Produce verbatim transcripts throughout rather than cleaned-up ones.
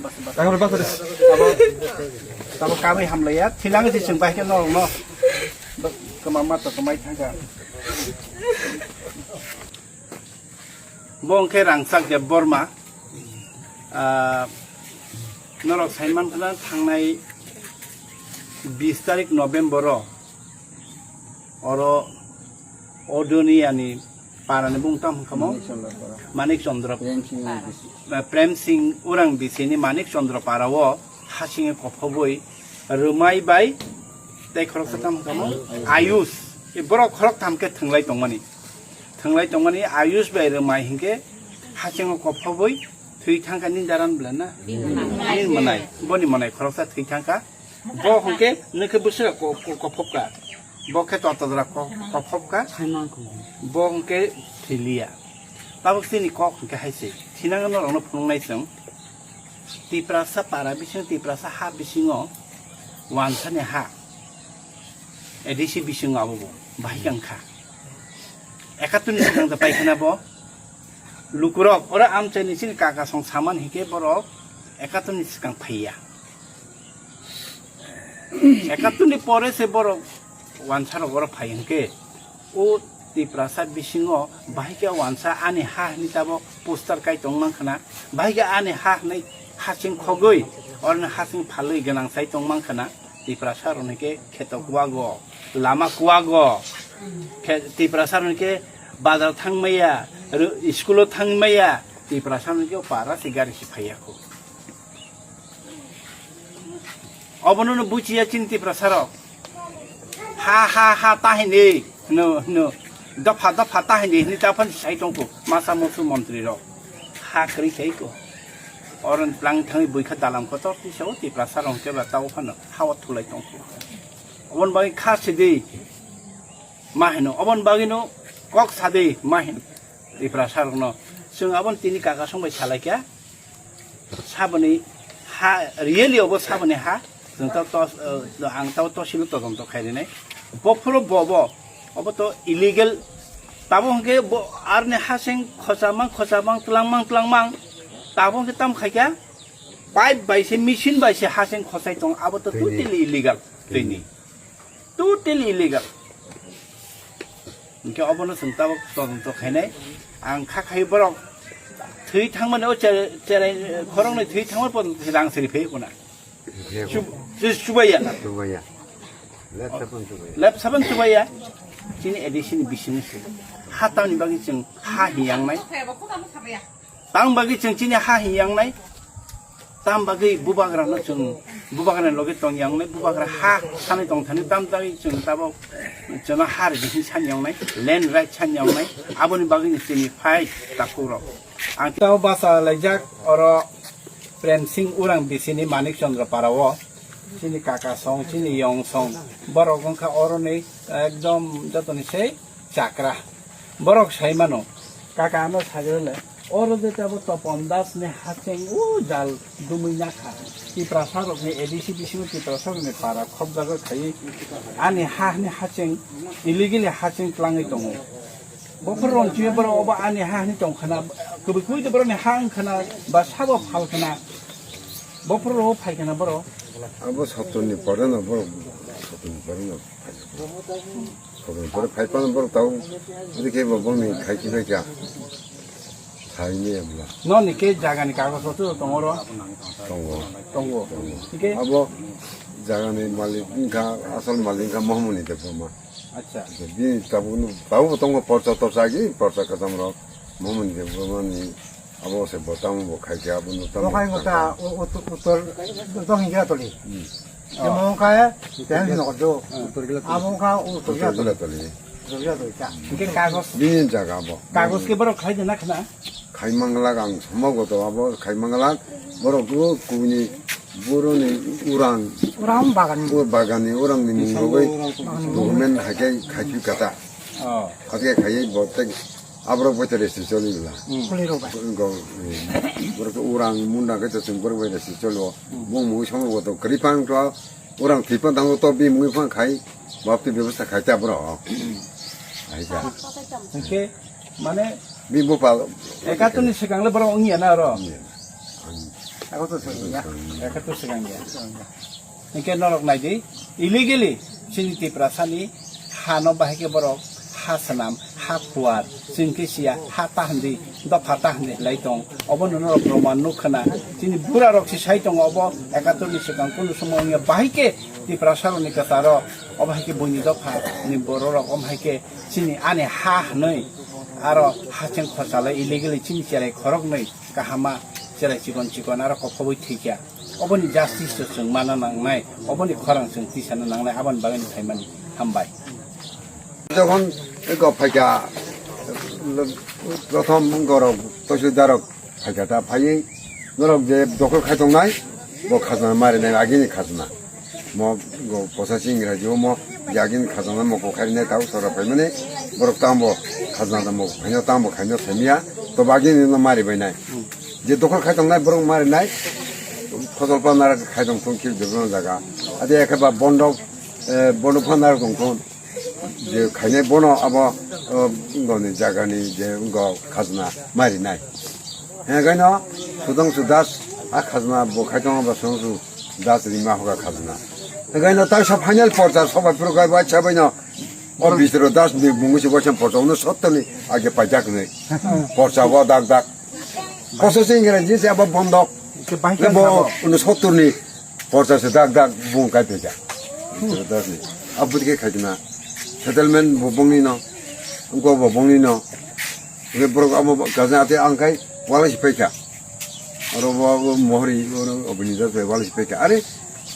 Tamo, tamo kami hamlaya, thilang si chwng bai khe norok no. Kama ma to kamai thangka. Bo hwnkhe Rangchak Debbarma, ah, norok saiman khna thangnai bis tarik November o, oro Odoniani parani bung tam hwnkha mo? Manik Chandra Para. Manik Chandra. Prem Singh. Ah, Prem Singh Urang bisini Manik Chandra Para o hasing kophobwi Rwmai bai tei khoroksa tam hwnkha mo? Ayush. Ayush. E borok khorok tham khe thwnglai tongmani. Thwnglai tongmani Ayush bai Rwmai hinkhe hasingo kophobwi thwi thangkha ni daran bwla na? Bini mwnai. Bini mwnai. Boni mwnai khoroksa thwi thangkha. Bo hwnkhe nokhe bwswk ko-, ko-, kophopka. Bo khe totodra ko-, kophopka. Bo hwnkhe thwiliya. Tabuk chini kok hwnkhe hai se. Thinang norokno phunuknai chwng. Tiprasa para bising, Tiprasa ha bisingo wansani ha. A D C bisingo abo bo bahai kang kha. Ekatuni swkang ta paikha na bo. Lukurok oro amchaini chini kaka song saman hike borok ekatuni swkang phaiya. Ekatuni pore se borok wansarok oro phai hwnkhe, o Tiprasa bisingo bahai khe wansa ani ha hwnwi tabo poster kai tong mankha na, bahai khe ani ha hwnwi hasing khogwi oroni hasing phalwi gwnang sai tong mankha na, Tiprasa rokni khe kheto kuwago, lama kuwago, khe Tiprasa rokni khe bazar thang maya, ro-, school o thang maya, Tiprasa rokni khe o para se gari se phaiya kho. Obono no buchiya chini Tiprasa rok. Ha, ha, ha, ta hinwi. No, no. Dopha, dopha, ta hinwi. Hinwi ta phan sai tongko. Masa musu montri rok. Ha kri sai ko. Oron plang thangwi buikha dalam kotor tisa o Tiprasa rok kebra ta o phano. Ha o thulai tongko. Obon bai kha sidi. Ma hino. Obon bagino kok sadi. Ma hino. Tiprasa rok no. Chwng abon tini kaka song bai salai kha. Saboni ha, really obo saboni ha, chwng tao tos-, eh, ang tao tosilo todonto khainai. Bophoro bobo, obo to illegal. Tabo hwnkhe bo arni hasing khochamang, khochamang, tlangmang, tlangmang. Tabo hwnkhe tam khaikha, pipe bai se, machine bai se hasing khochai tong, abo to totally illegal. Tini. Totally illegal. Hwnkhe obono chwng tabuk todonto khainai. Ang kha khai borok thwi thangmani o che-, cherai khoroknwi thwi thangmani pon rang siri phai kuna. Chub-, chubaiya. Chubaiya. Lep sapan chubaiya. Lep sapan chubaiya. Chini A D C ni bisingni se. Ha tamni bagwi chwng ha hiyangnai. Tang bagwi chwng chini ha hiyangnai. Tam bagwi bubagrano chwng bubagrani loge tong yangnai, bubagra ha sanwi tong thani tam bagwi chwng tabok chwngno ha rwdi hin san yangnai, land right san yangnai, aboni bagwi chini phai takhuk rok. Ang tao basa laijak oro Prem Singh Urang bisini Manik Chandra Para o chini kaka song, chini yong song, borok wngkha oroni ekdom jotoni sei chakra. Borok sai mano, kaka ano sajwle, oro je tabo Topon Das ni hacheng o jal dumui nakha. Tiprasa rok ni A D C bisingo Tiprasa rok ni para khopjago khai ani ha ni hacheng illegally hacheng tlangwi tongo. Bophor ronchi borok obo ani ha ni tongkhana, kubui kubui borok ni ha wngkhana ba sabo phalkhana. Bophor ro phaikhana borok. Abo Saturni pore no borok, Saturni pore no. Khobor pore phai pano borok tau, adi khe bo bongni khai khe bai kha. Sai ni emla. Noni khe jagani kagoj photo tongo ro? Tongo. Tongo. Tongo. Hike? Abo jagani malik wngkha, asol malik wngkha Mohamoni Debbarma. Acha. Bini tabuk no, tabuk bo tongo porcha torcha agi, porcha kwcham rok. Mohamoni Debbarmani Abo se bo tamo bo khai khe abo no tamo Bo khai bo ta, o, o, uttor, uttor hingkhe toli. Hmm. Temo khai, temo hino do, uttor gila toli. Abo kha uttor gila toli. Uttor gila toli ta. Hingkhe kagos. Bini jaga bo. Kagos khe borok khai de na khna? Khai manglak ang somo goto abo khai manglak. Borok o kubuni boroni urang. Urang bagani. O bagani urang ni mung rogoi. Urang. Document haikhe khai phi kata. Oh. Haikhe khai bo tek Aborok bai ta resi choli bwla. Hmm. Khulirok bai. Go, eh, borok urang munda khe to chwng borok bai resi choli o. Hmm. Bung mui somo go to kwrwi phang to urang thwi phang tango to bi mui phang khai. Bap twi bebostha khai ta borok. Hmm. Ai ta. Hingke mane bi bo pal. Ekatuni sikang le borok wngya na oro. Wngya. Ang Ekatur swkang ya. Ekatur swkang ya. Hingke norok naidi, illegally chini Tiprasani hano bahai ke borok ha swnam, ha kuar, chwng khe siya, ha ta hindi, dopha ta hindi lai tong. Obo no norok proman nuk khna. Chini bura rok si sai tongo obo ekatur ni swkang kunu somo wngya bahai ke Tiprasa rok ni kwtaro obo hai ke buini dopha ni borok rok om hai ke chini ani ha hwnwi aro ha cheng khorchalai illegally chini cherai khorok nwi kahama cherai chikon chikon aro kophobwi thwikha. Oboni justice to chwng mana nangnai, oboni khorang chwng tisana nangnai, aboni bagwi no phaimani hambai. Jokhon eko phaikha, prothom gorok, toisu darok phaikha ta phaiwi norok je dokhol khai tongnai, bo khajna marinai agini khajna. Mo go posa sing raji o mo jagin khajana mo ko kharinai tau sora phaimani borok tambo khajana da mo khaino tambo khaino thamia to bagini no mari bainai. Je dokhol khai tongnai borok marinai, khojol pa nara khai tong thung khil jebno jaga. Ade ekhe ba bondo, eh, bondo pha nara tong thung. Je khainai bono abo, eh, goni jagani je go khajna marinai. He gaino Sudang Sudas a khajna bo khai tong ba song su das rima hoga khajna. He gaino tai sa final porcha soba puro gai ba cha baino. O bisro das ni bungu se wacha porcha uno sotto ni age pajak ni. Porcha bo dak dak. Koso se ingre je se abo bondok. Ke bai Le bo sabo. Uno sotto ni porcha se dak dak bung kai peja. Bisro das ni. Abut ke khajna. Settlement bo bongni no. Ko bo bongni no. Hwnkhe borok amo gajna ate ang khai wala si phaikha. Oro bo, bo mohori, oro obini jat bai wala si phaikha. Are,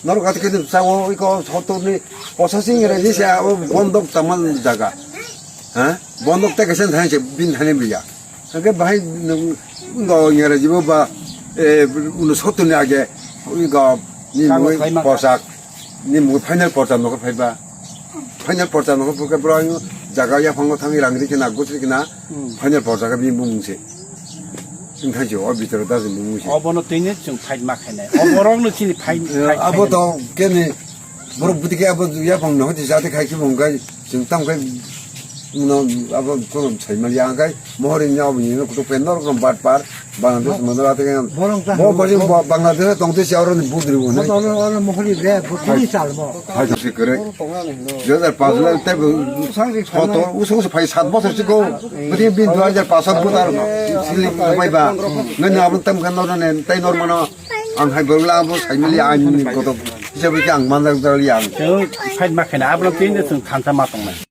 norok ate khe sa o iko sottor ni posa sing re ni sa o bondok taman jaga. Ha? Bondok ta kesen thani se bin thani biya. Hwnkhe bahai nung ngo ngere jibo ba, eh, uno sottor ni age, iko ni Kago mui khaima. Posak. Ni mui final porcha nokho phaiba. Final porcha nokho phukhe bro ang jaga yaphango thangwi rang rikhe na, gusri khna. Hmm. Final porcha khe bini bumung se. Sing thai o bitaro da bumung se. Obono tini chwng fight ma khainai. Oborok no chini fight, eh, fight abo khainai. To kene borok bwtwi khe abo yaphang no hoti jate khai khe mung kai chwng tam kai no abo kono sai mal ya kai. Mohori ni abo ni no kutuk pen norok no bat par Bangladesh mandal ate kan. Borok ta Bo bajing bo-, Bangladesh tong te siya oro ni budri bo ne. Oro, oro mohori re, bo tini sal bo. Hai to sikre. Dui hajar panch la te bo. Sang ri photo, uso uso phai sat bosor siko. Bidi bin dui hajar panch sat bo tar no. Sili bai ba. Ngan abun tam kan no ne, tai nor mano. Ang hai bo la bo sai mili ang ni koto. Bisa bisa ang mandal dal yang. Chwng fight ma khaina, abro tin de chwng thansa ma tongnai.